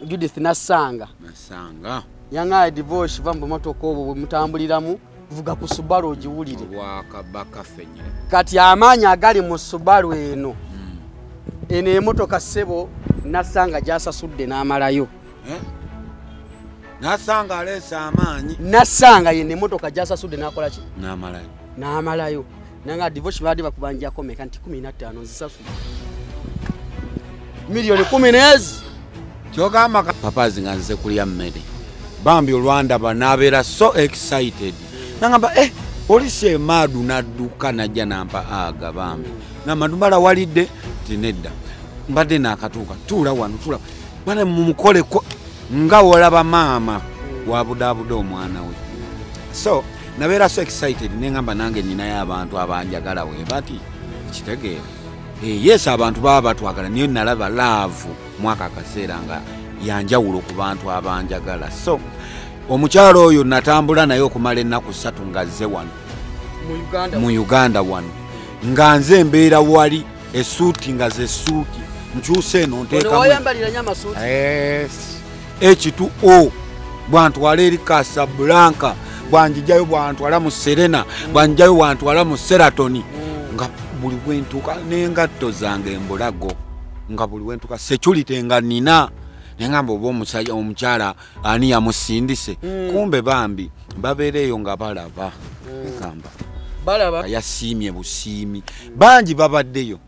Judith Nassanga. Nassanga. Yangaye divorce va mu motoka obwo bwe mutambuliramu vuga ku Subaru ogiwulire. Kati amaanyi agali mu Subaru eno. Eno emotoka ssebo Nassanga gy'asasudde n'amalayo. Nassanga aleese amaanyi. Nassanga yeno emotoka gy'asasudde n'akola ki? N'amalayo. N'amalayo. Nanga divorce baadde bakubanjako meka nti 15 nzisasudde. Milioni 10 n'ezi. Kyogamba papazi nga nze kulya mmere. Bambi olwandaba n'abeera so excited. Nangamba polisi emaadu n'adduka n'ajja n'ampa aga bambi. Namadumala walidde nti nedda. Mbadde naakatuuka tuula wano tuula. Bana mumukoleko nga wolaba maama wabudaabuda omwana we. So nabeera so excited ne ngamba nange nninayo abantu abanjagala we bati kitegeera. Yes abantu baba batwagala naye nalaba love mwaka akaseera nga yanjawulo ku bantu abanjagala. So omukyalo oyo natambula naye okumala ennaku 3 nga nze wano mu Uganda wano nga nze mbeera wali essuuti nga ze ssuuti nkyusa eno nteekamu H2O bwantwala eri Casablanca bwanjijjayo bwantwala mu Serena bwanjijjayo bwantwala mu Sheraton nga buli bwentuuka n'engatto zange embulago nga buli bwentuuka security nga nina nengamba oba omusajja omukyala ani yamusindise kumbe bambi babeereeyo nga balaba ngamba balaba yasiimye busiimi bangi babaddeyo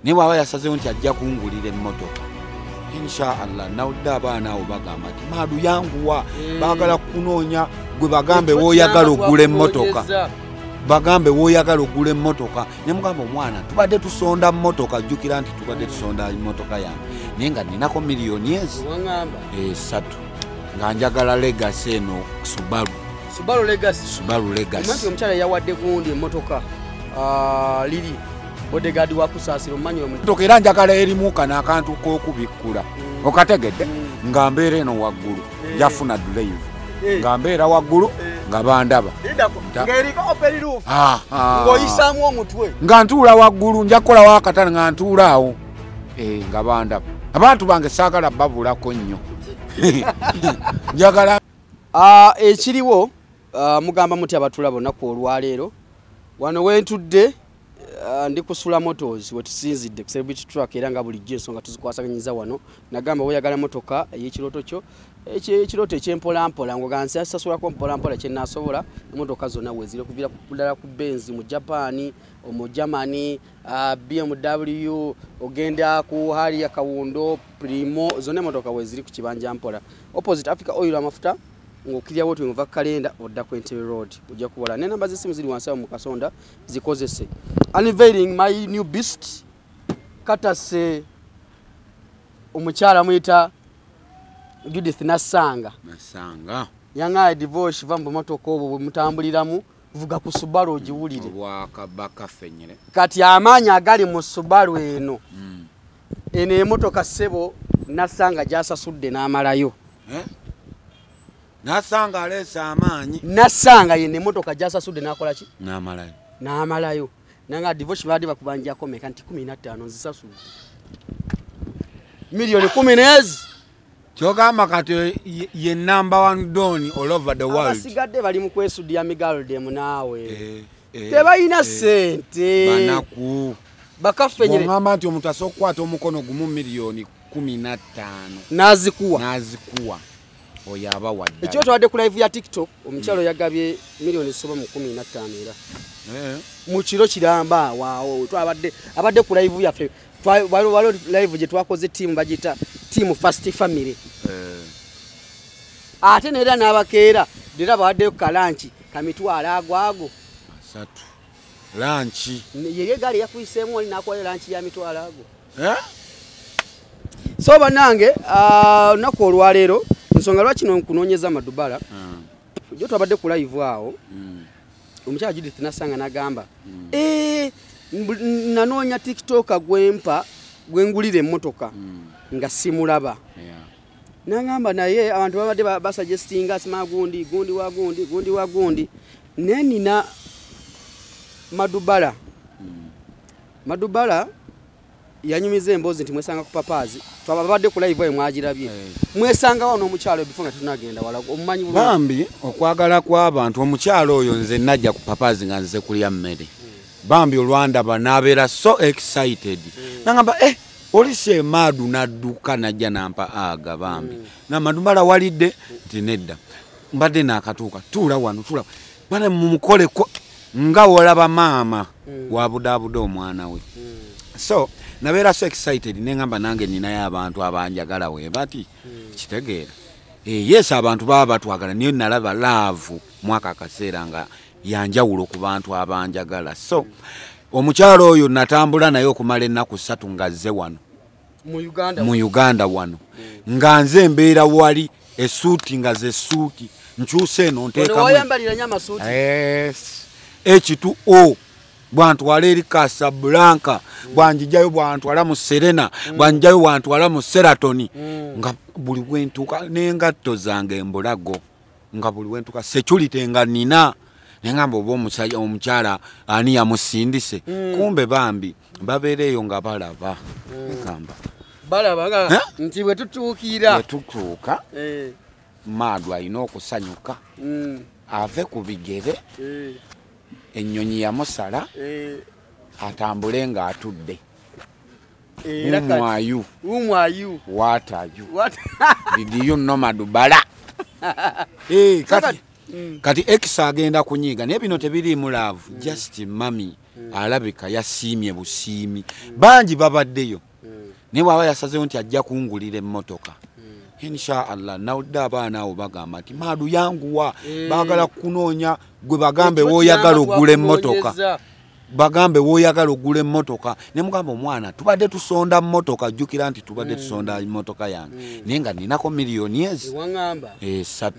naye bw'aba yasazeewo nti ajja kungulira emmotoka inshallah nawudde abaana abo bagamba nti maadu yanguwa baagala kunoonya gwe bagambe w'oyagala ogula emmotoka bagambe w'oyagala ogula emmotoka ne mugamba omwana tubadde tusonda mmotoka jjukira nti tubadde tusonda emmotoka yange naye nga ninako miliyoni ezi 3 nga njagala Legacy eno Subaru. Subaru Legacy. Subaru Legacy. Omanyi omukyala yawadde gundi emmotoka liri bodyguard wa Kusaasira omumanyi emmotoka era njagala erimu kano akantu k'okubikkula okategedde nga mbeera eno waggulu njafuna drive nga mbeera waggulu nga bandaba ng'eriko open roof ng'oyisaamu omutwe nga ntuula waggulu nja kukolawo akatale nga ntuula awo nga bandaba abantu bange saagala babulako nnyo njagala ekiriwo mugamba muti abatulaba olunaku olwaleero wano wentudde ndi kusula Motors wetusinzidde ku Celebrity Truck era nga bulijjo ensonga tuzikwasaganyiza wano nagamba oyagala motoka ey'ekirooto kyo ekirooto ekyempolampola ngogansi asasulako mpolampola kye naasobola emotoka zonna weziri okuviira ddala ku Benz mu Japan omu Germany BMW ogenda ku Harrier Kawundo Primo zonna emotoka weziri ku kibanja mpola opposite Africa Oil amafuta ng'okkirya wotu ng'ova kalenda odda ku Entebbe Road ojja kubola ne namba z'essimu ziri wansi awo mu kasonda zikozese. Unveiling my new beast katase omukyala muyita Judith Nassanga. Nassanga. Yangaye divorce va mu motoka obwo bwe mutambuliramu vuga ku Subaru ogiwulire. Kati amaanyi agali mu Subaru eno. Eno emotoka ssebo Nassanga gy'asasudde n'amalayo. Nassanga aleese amaanyi. Nassanga yeno emotoka gy'asasudde n'akola ki? N'amalayo. N'amalayo. Nanga divorce baadde bakubanjako meka nti 15 nzisasudde. Milioni 10 n'ezi. Kyogamba kati ye number 1 don all over the world. Abasigadde bali mu kwesudya migaldemu naawe. Tebalina ssente. Banaku. Bakafenyere. Bw'ongamba nti omuntu asobola okukwata omukono gumu miliyoni 15. N'azikuwa. N'azikuwa. Oyo aba wa ddala. Ekyo twadde ku live ya TikTok omukyalo yagabye miliyoni 15 era. Mu kiro kiramba waawo twabadde abadde ku live yaffe waliwo live gye twakoze team bagiyita team First Family. Ate neera n'abakeera era bawaddeyo kalanki kamitwalo agwago 3 lanki yeri egaali yakuyiseemu oli n'akuwayo lanki ya mitwalo ago. So bannange olunaku olwaleero ensonga lwaki nkunoonyeza Madubala jo twabadde ku live awo omukyala Judith Nassanga n'agamba nanoonya TikToker gwempa gwengulira emmotoka nga simulaba. Nangamba naye abantu babadde basuggestinga sima gundi gundi wa gundi gundi wa gundi naye nina Madubala. Madubala Yanyumiza emboozi nti mwesanga ku Papaazi, twababadde ku live eyo mwagirabye. Mwesangawo n'omukyalo ebifo nga tetunagenda wala, omumanyi bulungi. Bambi okwagala kw'abantu, omukyalo oyo nze najja ku Papaazi nga nze kulya mmere. Bambi olwandaba n'abeera so excited. Nangamba polisi emaadu n'adduka n'ajja n'ampa aga bambi. Namadubala walidde nti nedda. Mbadde naakatuuka, tuula wano, tuula. Bana mumukoleko nga wolaba maama wabudaabuda omwana we. So nabeera so excited nengamba nange ninayo abantu abanjagala we bati kitegeera. Yes, abantu baba batwagala, naye nalaba love mwaka akaseera nga yanjawulo ku bantu abanjagala. So omukyalo oyo natambula naye okumala ennaku 3 nga azze wano mu Uganda wano. Nga nze mbeera wali essuuti nga ze ssuuti nkyusa eno nteekamu. Wayambalira nnyo amasuuti. Yes. H2O bwantwala eri Casablanca, bwanjijjayo bwantwala mu Serena, bwanjijjayo bwantwala mu Sheraton. Nga buli wentuuka n'engatto zange embulago, nga buli wentuuka security nga nina. Nengamba oba omukyala ani yamusindise. Kumbe bambi babeera eyo nga balaba. Ngamba balaba nga nti bwe tutuukira. Bwe tutuuka, Maadu alina okusanyuka. Ave ku bigere. Ennyonyi yamusala. Atambule ng'atudde. Whom are you? Whom are you? What are you? What? Did you know Madubala? Kati ex agenda kunyiga naye bino tebiriimu love. Just mami alabika yasiimye busiimi. Bangi babaddeyo. Naye bw'aba yasazeewo nti ajja kungulira emmotoka. Insha Allah nawudde abaana abo bagamba nti Maadu yanguwa, baagala kunoonya gwe bagambe w'oyagala ogula emmotoka. Bagambe w'oyagala ogula emmotoka. Ne mugamba omwana tubadde tusonda mmotoka, jjukira nti tubadde tusonda emmotoka yange. Naye nga ninako miliyoni ezi 3.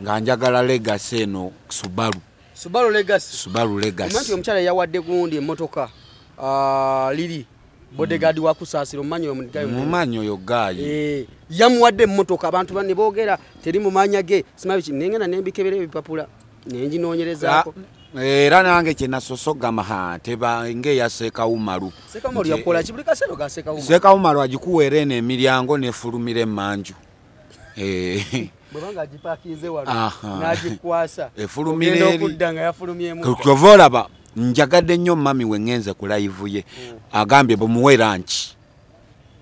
Nga njagala Legacy eno Subaru. Subaru Legacy. Subaru Legacy. Omanyi omukyala yawadde gundi emmotoka liri bodyguard wa Kusaasira, omumanyi oyo mugayo. Mumanyi oyo gaayi. Yamuwadde emmotoka abantu banne boogera teri mu mannya ge. Simanyi biki, nengenda nembikebera ebipapula nenjinoonyerezaako. Era nange kye nasoose okugamba, ha, teba ng'eya Ssekawumalu. Ssekawumalu yakola ki? Buli kaseera ga Ssekawumalu. Ssekawumalu agikuweera eno emiryango n'efulumira emmanju. Bw'aba ng'agipaakinze wano, n'agikwasa. Efulumira Ogenda eri. okudda nga yafulumyemu. Kyova olaba njagadde nnyo mami we ŋŋenze ku live ye. Agambye bumuwe lunch.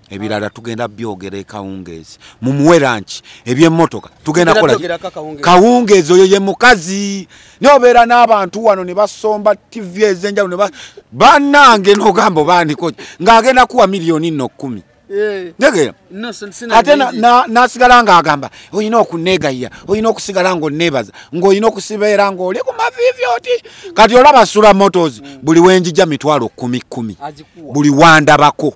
Ebirala tugenda byogera ekawungeezi. Mumuwe lunch. Eby'emmotoka tugenda Tugenda kukola ki? byogerako akawungeezi. Kawungeezi oyo ye mukazi. Naye obeera n'abantu wano ne basomba TV ez'enjawulo ne bannange n'ogamba oba ndiko ng'agenda kuwa miliyoni nno 10. Ntegeera? No, sina Ate nyingi. n'asigala ng'agamba olina okunneegayira, olina okusigala ng'onneebaza, ng'olina okusibeera ng'oli ku maviivi oti. Kati olaba Sula Motors buli wenjija mitwalo kumi kumi. Agikuwa. Buli wandabako.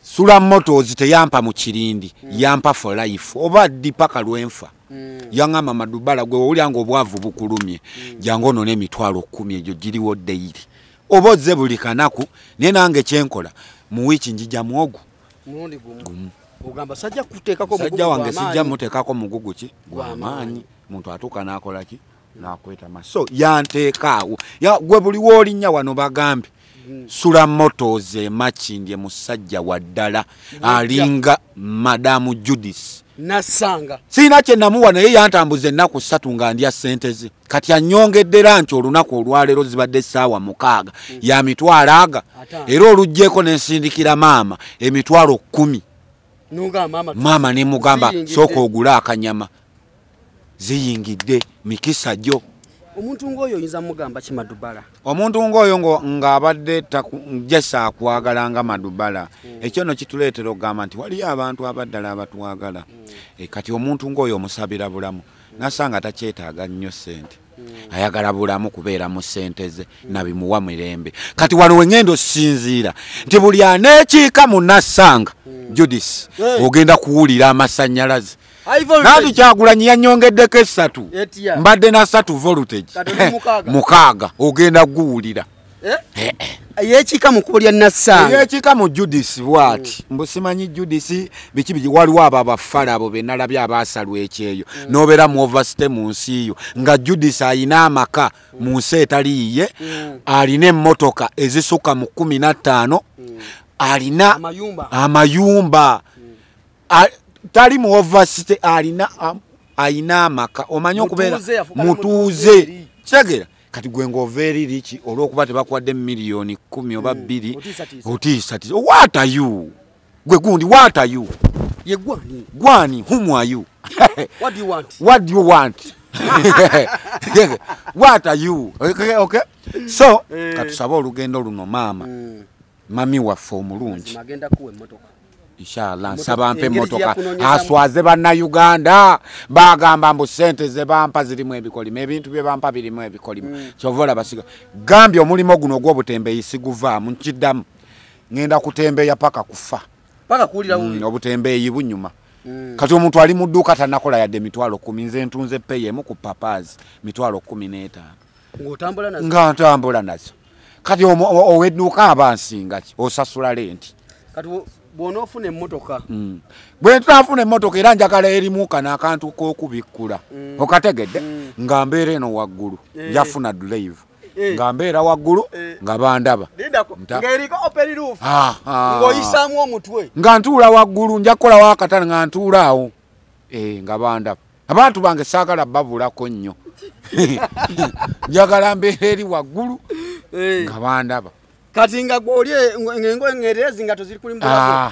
Sula Motors teyampa mu kirindi, yampa for life. Oba ddi paka lwenfa. Yaŋŋamba Madubala gwe owulira ng'obwavu bukulumye, jangu ono n'emitwalo 10 egyo giriwo daily. Oba ozze buli kanaku, naye nange kye nkola mu wiiki njija muwogo. Mulundi gumu. Gumu. Ogamba sajja kuteekako mugugu Sajja wange gwa sijja maanyi. muteekako mugugu ki? Gwa Gwa maanyi. maanyi. Muntu atuuka n'akola ki? N'akwetama. So yanteekaawo. Gwe buli w'olinnya wano bagambe. Sula Motors e Makindye musajja wa ddala. Alinga Madamu Judith. Nasanga. Sirina kye namuwa naye yantambuza ennaku 3 nga ndya ssente ze. Kati annyongedde lunch olunaku olwaleero zibadde ssaawa 6 ya mitwalo aga. 5. Era oluggyeko ne nsindikira maama emitwalo 10. N'ogamba maama Maama ne mugamba, ziyingidde. sooka ogule akanyama. Ziyingidde mikisa gyo. Omuntu ng'oyo oyinza mugamba ki Madubala? Omuntu ng'oyo ng'abadde jesa akwagala nga Madubala. Ekyo nno kituleetera okugamba nti waliyo abantu abaddala abatwagala. Kati omuntu ng'oyo omusabira bulamu. Nasanga takyetaaga nnyo ssente. Ayagala bulamu kubeera mu ssente ze nabimuwa mirembe. Kati wano we ŋŋenda osinziira nti buli aneekiika mu Nassanga, Judith, ogenda kuwulira amasannyalaze. High voltage. Nandi Kyagulanyi yannyongeddeko 3. Etya. Mbadde na 3 voltage. Kati oli mukaaga. 6 ogenda guwulira. Yeekiika mu kkubo lya Nassanga. Yeekiika mu Judith bw'ati. Mbu simanyi Judith biki biki, waliwo abo abafala abo be nalabye abaasalwa ekyeyo. N'obeera mu overstay mu nsi yo. Nga Judith ayina amaka mu nsi etali yiye, alina emmotoka ezisukka mu 15, Alina amayumba. Tali mu overstay alina ayina amaka omanyi okubeera mutuuze kitegeera kati gwe ng'ova eri riki olw'okuba tebakwadde miliyoni 10 oba 2 otiisatiisa. What are you? Gwe gundi, what are you? Ye gwani? Gwani, whom are you? What do you want? What do you want? What are you? Okay, okay. So katusabe olugendo luno maama mami waffe omulungi agenda kuwa emmotoka. Inshallah nsaba mpe emmotoka aswaze bannayuganda bagamba mbu ssente ze bampa zirimu ebikolimo, ebintu bye bampa birimu ebikolimo. Kyova olaba siga gambye omulimu guno ogw'obutembeeyi siguvaamu, nkiddamu ngenda kutembeeya paka kufa, paka kuwulira bubi. Obutembeeyi bunyuma. Kati omuntu ali mu dduuka tannakola yadde 100,000, nze ntunze peyi emu ku Papazi 15,000 ng'otambula nazo, nga ntambula nazo. Kati ow'edduuka aba nsinga ki? Osasula renti. Kati bw'onoofuna emmotoka, bwe ntunafuna emmotoka era njagala erimu kano akantu k'okubikkula, okategedde, nga mbeera eno waggulu njafuna drive, nga mbeera waggulu nga bandaba ng'eriko open roof, ng'oyisaamu omutwe, nga ntuula waggulu, nja kukolawo akatale nga ntuula awo, nga bandaba. Abantu bange saagala babulako nnyo, njagala mbeera eri waggulu nga bandaba. Kati nga gw'oli ng'engoye ng'erezi nga toziri kulimbulako.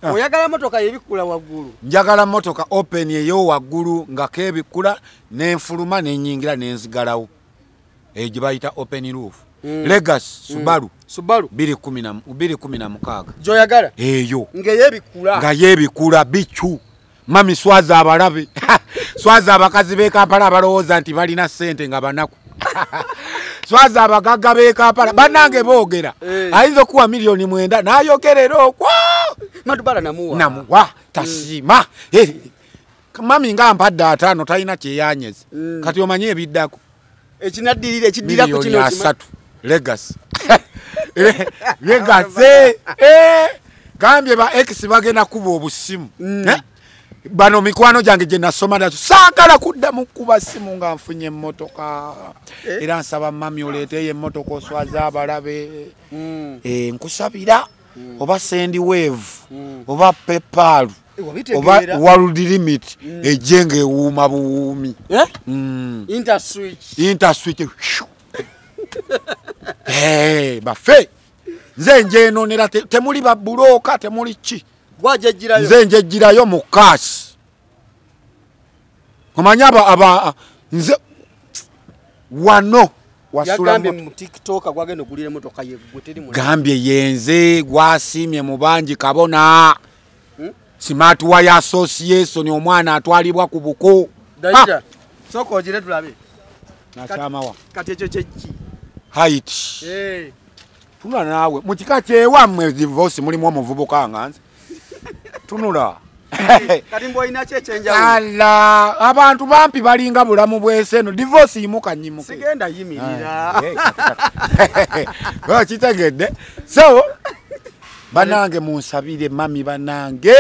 Oyagala motoka yebikkula waggulu? Njagala motoka open eyo waggulu nga kebikkula n'enfuluma n'ennyingira n'enzigalawo, eyo gye bayita open roof. Legacy Subaru, Subaru 2016 gy'oyagala eyo ng'eyebikkula, nga yebikkula bicu. Mami swaza abalabe swaza abakazi b'e Kampala abalowooza nti balina ssente nga banaku swaza abagagga b'e Kampala bannange boogera, ayinza okuwa miliyoni 9 n'ayogerera okwo Madubala namuwa, namuwa tasiima. Mami nga mpadde 5 talina kyeyanyeze. Kati omanye ebiddako ekinaddirira ekiddira ku kino miliyoni 3 Legacy Legacy. Gambye ba ex bagenda kuba obusimu. Bano mikwano gyange gye nasoma nakyo saagala kuddamu kuba simu nga nfunye emmotoka. Era nsaba mami oleeteyo emmotoka oswaze abalabe. Nkusabira oba Sendwave oba PayPal oba World Limit ejje ng'ewuuma buwuumi. Interswitch, interswitch. Baffe nze njenonera, temuli babulooka temuli ki, nze njejjirayo mu kaasi. Omanyi aba nze wano wasula mu TikTok gwagenda ogulira emmotoka ye gwe teri mulala. Gambye yenze gwasiimye mu bangi kabona. Smart Wire Association omwana atwalibwa ku buko. Daija soko ogire tulabe nakyamawa kati ekyo kyeki height. Tunula naawe mu kika kyewammwe divorce mulimu omuvubuka nga nze tunula kati mbw'olina ki ekyenjawulo? Ala abantu bampi balinga bulamu bw'ensi eno, divorce yimuka nyimuke. Sigenda yimirira. Kitegedde. So banange munsabire mami banange,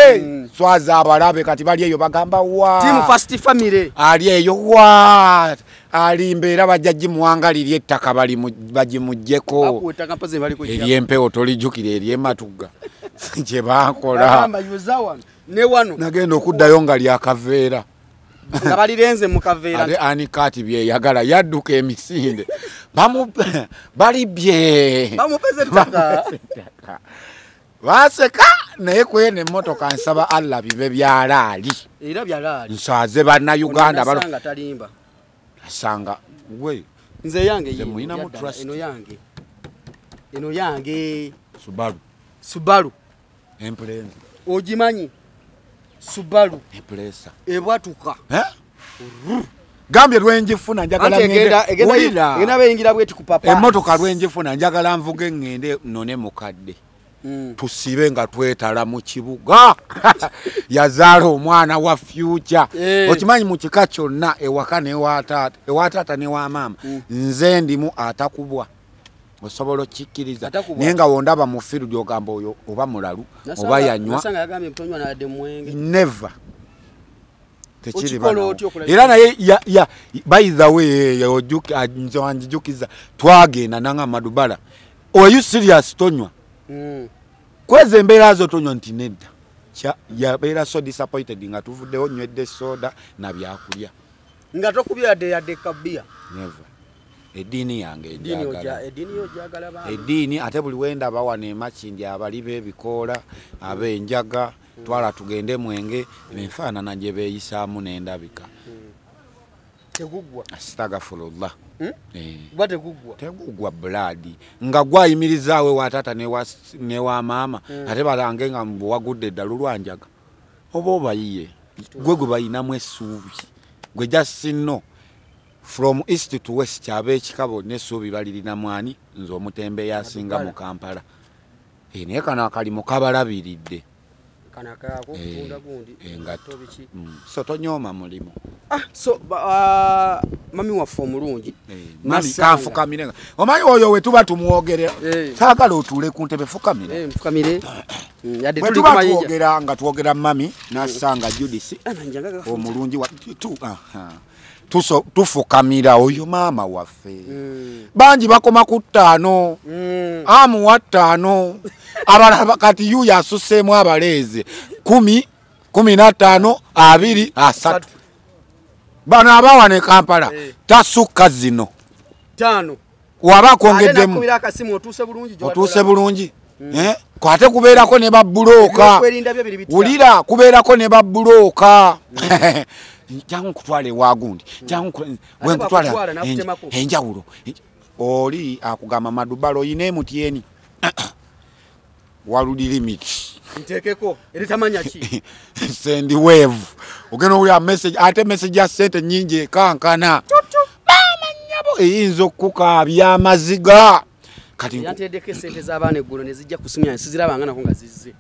swaza abalabe kati bali eyo bagamba wa Team First Family ali eyo wa ali mbeera bajja gimuwangalira ettaka bali bagimuggyeko eryempewo tolijjukira eryematuga kye baakola. Nagenda okuddayo nga lyakaveera nga balirenze mu kaveera. Ate ani kati byeyagala yadduka emisinde balibye bamupeze ettaka baseka naye kwene emmotoka nsaba Allah bibe byalaali era byalaali nsaze bannayuganda basanga talimba asanga gwe nze yange eno yange eno yange Subaru Subaru Empresa ogimanyi Subaru Empresa ebwatuka gambye lwenjifuna njagala ngende egenda beyingira bweti ku papa emmotoka lwenjifuna njagala nvuge ngende none mukadde tusibe nga twetala mu kibuga yazaala omwana wa future okimanyi mu kika kyonna ewaka newataata ewataata ne wa maama nze ndimu atakubwa osobola okikkiriza naye nga wondaba mu field ogamba oyo oba mulalu oba yanywa never era naye by the way nze wanjijukiza twagenda nanga Madubala Are you serious tonywa? Kweze embeera zo tonywa nti nedda. Yabeera so disappointed nga tuvuddewo nywedde soda na byakulya. Nga tokubya yadde kabia. Never. Eddiini yange ejagala. Eddiini yo ojagala bambi. Eddiini ate buli wenda bawa ne Makindye abali b'ebikoola ab'enjaga twala tugende mwenge enfaanana gye beeyisaamu n'endabika. Teguggwa. Astagfirullah. Gwa teguggwa. Teguggwa blood. Nga gwayimirizaawe wa taata ne wa maama ate balange nga wagudde eddalu lwanjaga. Oba obayiye. Gwe gwe bayinamu essuubi. Gwe just know. From east to west ab'ekika bonna essuubi balirina mwani nze omutembe yasinga mu Kampala. Naye kano akalimu kabalabiridde. Kano ak'okutunda gundi. Engatto. So tonyooma mulimu. So mami waffe omulungi. Mami kanfukamire. Omanyi oyo we tuba tumwogerera. Saagala otuule ku ntebe fukamire. Nfukamire. Yadde tuli tuba twogera nga twogera mami n'asanga Judith omulungi wa tufukamira oyo maama waffe. Bangi bakoma ku 5. Amu wa 5. Abalala kati yuyo asuseemu abaleezi 10, 15, 20, 30. Bano abawa ne Kampala tasukka zino 5. Waba kwongeddemu otuuse bulungi. Ate kubeerako ne babulooka. Wulira kubeerako ne babulooka. Jangu nkutwale ewa gundi, jangu nkutwale enjawulo. Oli akugamba Madubala oyina emutyeni waludi limit. Nteekeko eritamanya ki? Send wave. Ogenda owulira message ate message ya ssente nnyingi ekankana. Maama nnyabo eyinza okukaabya amaziga. Kati yanteddeko essente z'abaana eggulo ne zijja kusumya sizirabanga nako nga zizze.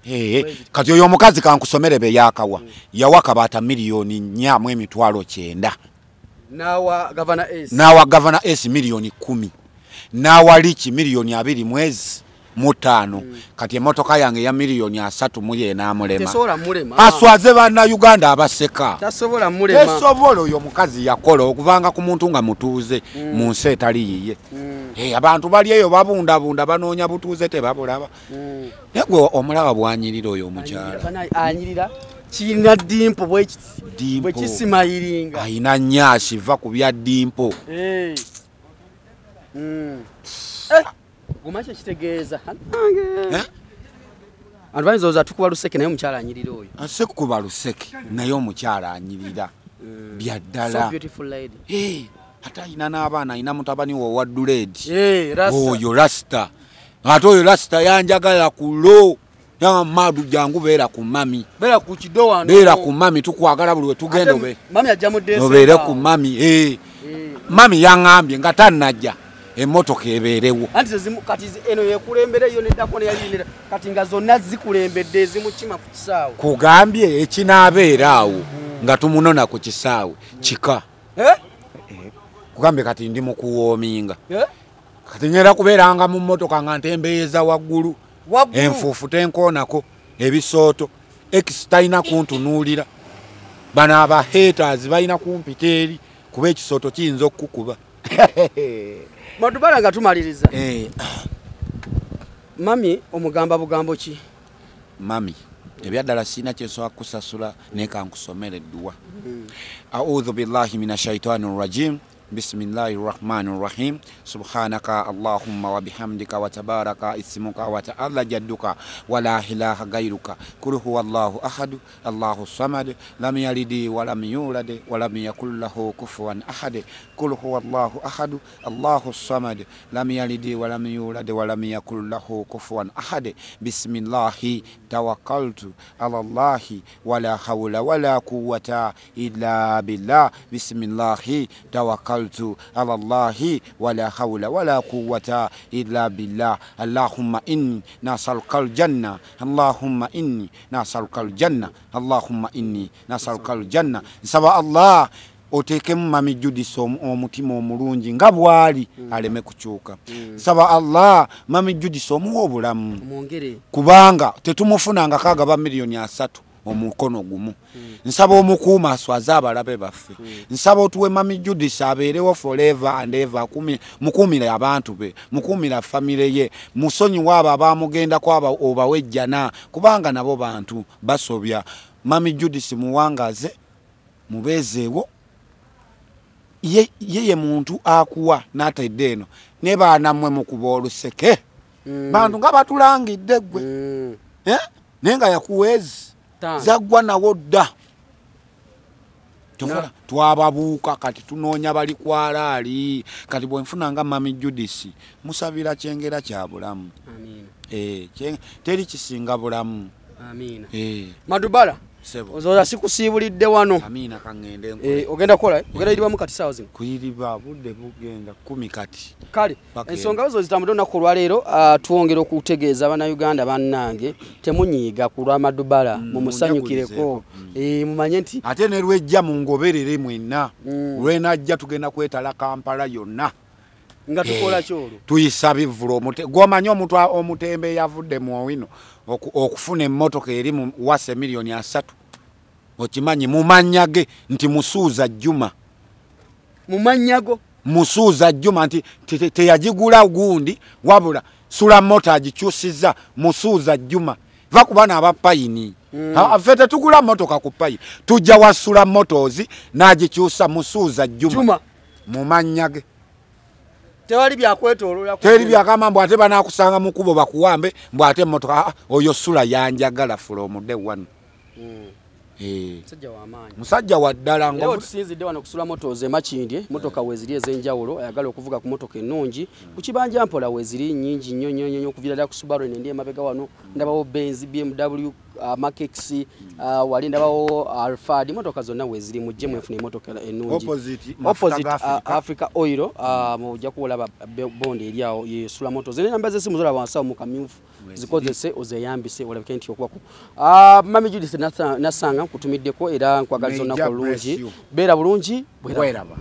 Kati oyo omukazi kankusomere be yakawa. Yawa kabaata miliyoni 490,000. N'awa Gavana S. N'awa Gavana S miliyoni 10. N'awa Liki miliyoni 25. Kati emmotoka yange ya miliyoni 30 n'amulema. Tesobola mulema. Aswaze bannayuganda abaseka. Tasobola mulema. Tesobola oyo omukazi yakola okuvanga ku muntu nga mutuuze mu nsi etali yiye. Abantu bali eyo babundabunda banoonya butuuze tebabulaba. Naye gwe omulaba bw'anyirira oyo omukyala. Anyirira kirina dimpo bwe kisimayiringa. Ayina nnyaasi va ku bya dimpo. Guma kye kitegeeza. Abantu bayinza oza tukuba luseke naye omukyala anyirira oyo. Asekuba luseke naye omukyala anyirira. Bya ddala. So beautiful lady. Ate ayina n'abaana ayina mutabani we owa Duleedi. Oyo Rasta. Ate oyo Rasta yanjagala ku lo. Madu jangu beera ku mami. Beera ku kido wano. Beera ku mami tukwagala buli we tugenda obe. Mami ajja mu December. Obeere ku mami. Mami yaŋŋambye nga tannajja. Emmotoka ebeerewo. Anti kati eno yekulembera yo neddako neyali kati nga zonna zikulembedde ezimukima ku kisaawe. Kugambye ekinaabeera awo nga tumunona ku kisaawe kika. Kugambye kati ndi mu kuwoominga. Kati ngenda kubeeranga mu mmotoka nga ntembeeyeza waggulu. Enfuufu tenkoonako ebisooto. Ex talina kuntunuulira. Bano aba haters balina kumpita eri kuba ekisooto kiyinza okukukuba. Madubala nga tumaliriza. Mami omugamba bugambo ki? Mami ebyaddala sirina kye nsobola kukusasula naye kankusomere edduwa. A'udhu billahi minash shaitani rajim. Bismillahi rahmani rahim. Subhanaka Allahumma wa bihamdika wa tabaraka ismuka wa ta'ala jadduka wa la ilaha gairuka. Kul huwallahu ahad, Allahu samad, lam yalid wa lam yulad wa lam yakul lahu kufuwan ahad. Kul huwallahu ahad, Allahu samad, lam yalid wa lam yulad wa lam yakul lahu kufuwan ahad. Bismillahi tawakkaltu ala Allahi wa la hawla wa la quwwata illa billah. Bismillahi tawakkaltu ala Allahi wala hawla wala quwwata illa billah. Allahumma inni nas'aluka aljanna, Allahumma inni nas'aluka aljanna, Allahumma inni nas'aluka aljanna. Nsaba Allah oteekemu Mami Judith omutima omulungi nga bw'ali aleme kukyuka. Nsaba Allah Mami Judith omuwe obulamu, kubanga tetumufunanga kagaba miliyoni 3. omukono gumu. Nsaba omukuuma aswaze abalabe baffe. Nsaba otuwe Mami Judith abeerewo forever and ever, mukuumire abantu be, mukuumire famire ye, musonyiwe abo abamugendako obawejjana, kubanga nabo bantu basobya. Mami Judith muwangaze, mubeezeewo. Ye muntu akuwa n'atadde eno ne baana mmwe mukuba oluseke. Bantu nga batulangidde ggwe. Naye nga yakuweezi zaggwa nawo dda. Twababuuka kati tunoonya bali kwalaali. Kati bwe nfuna nga Mami Judith musabira kyengera kya bulamu. Teri kisinga bulamu. Amiina. Madubala ozola sikusiibulidde wano. Amiina, kaŋŋende nkole. Ogenda kukola? Ogenda yiribamu kati saawa zino? Kuyiriba budde bugenda 10 kati. Kale ensonga zo zitambudde olunaku olwaleero, twongera okutegeeza Bannayuganda bannange temunyiiga ku lwa Madubala, mumusanyukireko. Mumanye nti ate ne lwejja mungoberere mwenna. Lwenajja tugenda kwetala Kampala yonna. Nga tukola ki olwo? Tuyisa bivvulu. Gw'omanyi omuntu omutembe yavudde mu Owino okufuna emmotoka eri mu wase miliyoni 3. Okimanyi mu mannya ge nti Musuuza Juma. Mu mannya go? Musuuza Juma nti teyagigula gundi wabula Sula Motors agikyusizza Musuuza Juma. Va ku baana aba payini. Ffe tetugula mmotoka ku payini. Tujja wa Sula Motors n'agikyusa Musuuza Juma. Mu mannya ge. Tewali byakwetooloola. Teri byagamba mbu ate banaakusanga mu kkubo bakuwambe mbu ate emmotoka. Oyo Sula yanjagala from day one. Musajja wa maanyi. Musajja wa ddala. Era tusinzidde wano kusula Motors e Makindye, motoka weeziri ez'enjawulo, ayagala okuvuga ku motoka ennungi ku kibanja mpola weeziri nnyingi nnyo nnyo nnyo okuviira ddala ku Subaru eno endi emabega wano ndabawo Benz, BMW, Mark X, wali ndabawo Alphard, motoka zonna weeziri, mujje mwefune emotoka ennungi. Opposite Africa Oil, mujja kuwolaba bondi eri awo ye Sula Motors. Enamba z'essimu zolaba wansi awo mu kamyufu, zikozese ozeyambise olabike nti okubako. Mami Judith Nassanga nkutumiddeko era nkwagaliza olunaku olulungi. Beera bulungi, bweraba.